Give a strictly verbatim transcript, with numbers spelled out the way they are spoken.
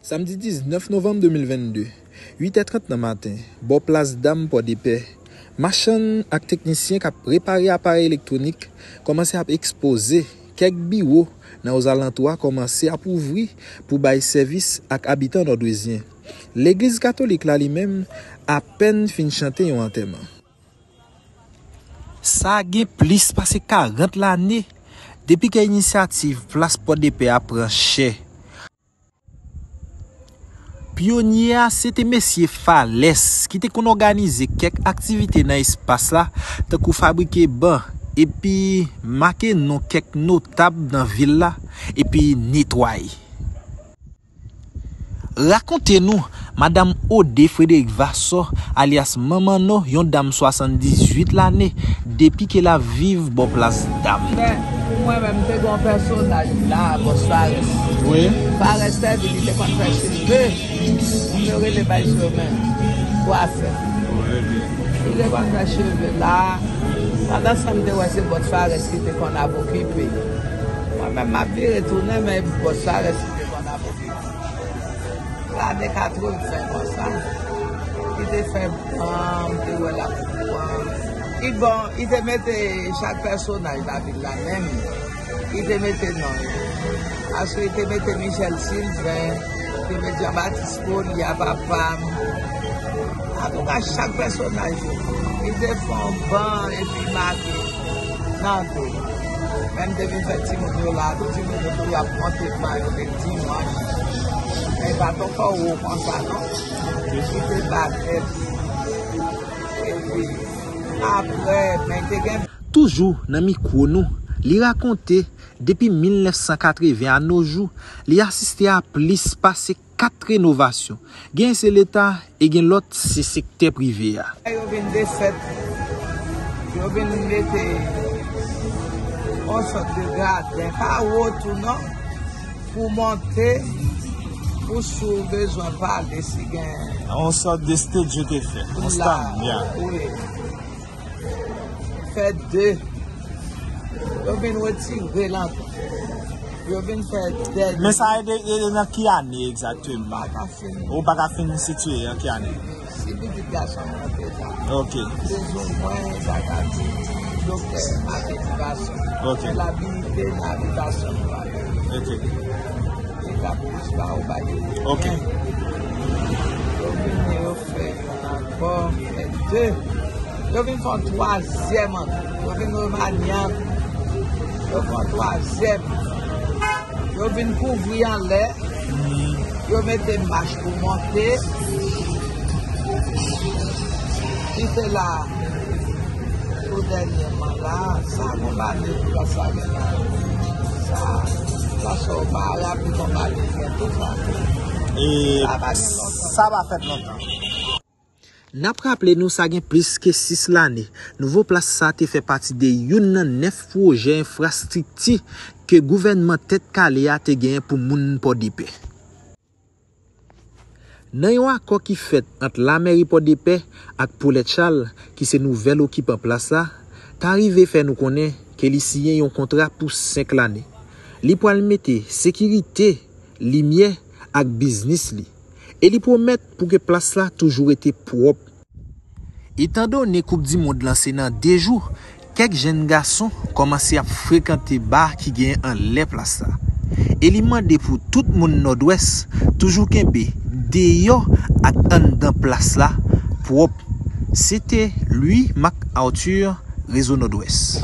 Samdi diznèf novanm de mil vennde, uit è trant nan maten, bò Plas Dam Pòdepè, machann ak teknisyen k ap repare aparèy elektwonik kòmanse ap ekspoze kèk biwo nan ozalantou a kòmanse ap ouvri pou bay sèvis ak abitan nòdwezyen. Legliz katolik la, li menm, apèn fin chante yon antèman. Sa gen plis pase karant lane depi ke inisyativ Plas Pòdepè a pran chè. Pyonye a se te mesye Falès ki te konn òganize kèk aktivite nan espas la, tankou fabrike ban epi make non kèk notab nan vil la epi netwaye. Rakonte nou, Madam Ode Frédéric Vassor, alyas Manman No, yon dam swasanndizuit lane, depi ke l ap viv bò Plas Dam. Men, pou mwen menm, te gen yon pèsonaj la, bòs Farès. Wi. Farès te vin, li te konn fè cheve. Moun yo rele bay sou yo menm. Kwafè. Wi, wi. Li te konn fè cheve la. Pandan sa, m te wè se bòs Farès ki te konn ap okipe. Mwen menm, m ap vire tounen, men bòs Farès ki te konn ap okipe. Lane katreven konsa, li te fè ban, m te wè lakou an. Li bon, li te mete chak pèsonaj nan vil la menm. Li te mete non yo. Paske li te mete Michel Sylvain, li te mete Jean Baptiste Coliat, papa m. Antouka, chak pèsonaj yo, li te fè yon ban epi make nan tou. Menm te vin fè timoun yo la, tou timoun yo tou y ap monte ban yo de dimanch. Men pa t ankò wo konsa non. Li te batèm. Epi, apre, men te gen. Toujou nan mikwo nou, li rakonte, depi mil nèf san katreven a no jou, li asiste a plis pase kat renovasyon. Gen se Leta e gen lòt se sektè prive a. Yo vin defèt, yo vin mete yon sòt de graden, pa wo tou non, pou monte, pou si w bezwen pale, si gen. Yon sòt de stage yo te fè, yon stand, ya. Wi. Fè de. Yo vin retire l ankò. Yo vin fè dènye. Men sa e de, e de nan ki ane egzakteman? Pa ka fin. Ou pa ka fin sitiye an ki ane? Si pitit gason mwen te la. Ok. Plizoumwen, sa ka di, doktè Marc Eddy Vasson. Ok. L abite nan abitasyon nou a. Ok. Li ka plis pa ou ba yo. Ok. Men, yo vini, yo fè. Ankò, fè de. Yo vin fè yon twazyèm ankò. Yo vin remanye ankò. Yo fè yon twazyèm. Yo vin kouvri anlè. Yo mete mach pou monte. Ki te la. Tou dènyèman la, sa gon bagay pou sa gen la. Sa, sa sou pa raple gon bagay gen tou sa. E sa pa gen lontan. Sa pa fèt lontan. N ap raple nou sa gen plis ke sis lane, nouvo plas sa te fè pati de youn nan nèf pwojè enfrastrikti ke gouvènman Tèt Kale a te genyen pou moun Pòdepè. Nan yon akò ki fèt ant lamèri Pòdepè ak Paulette Charles, ki se nouvèl okipan plas la, ta rive fè nou konnen ke li siyen yon kontra pou senk lane. Li pral mete sekirite, limyè ak biznis li. E li pwomèt pou ke plas la toujou rete pwòp. Etandone Koup di Mond lan se nan de jou, kèk jèn gason kòmanse ap frekante ba ki genyen anlè plas la. E li mande pou tout moun Nòdwès toujou kenbe deyò ak anndan plas la pwòp. Se te Louis Marc Arthur, Rezo Nòdwès.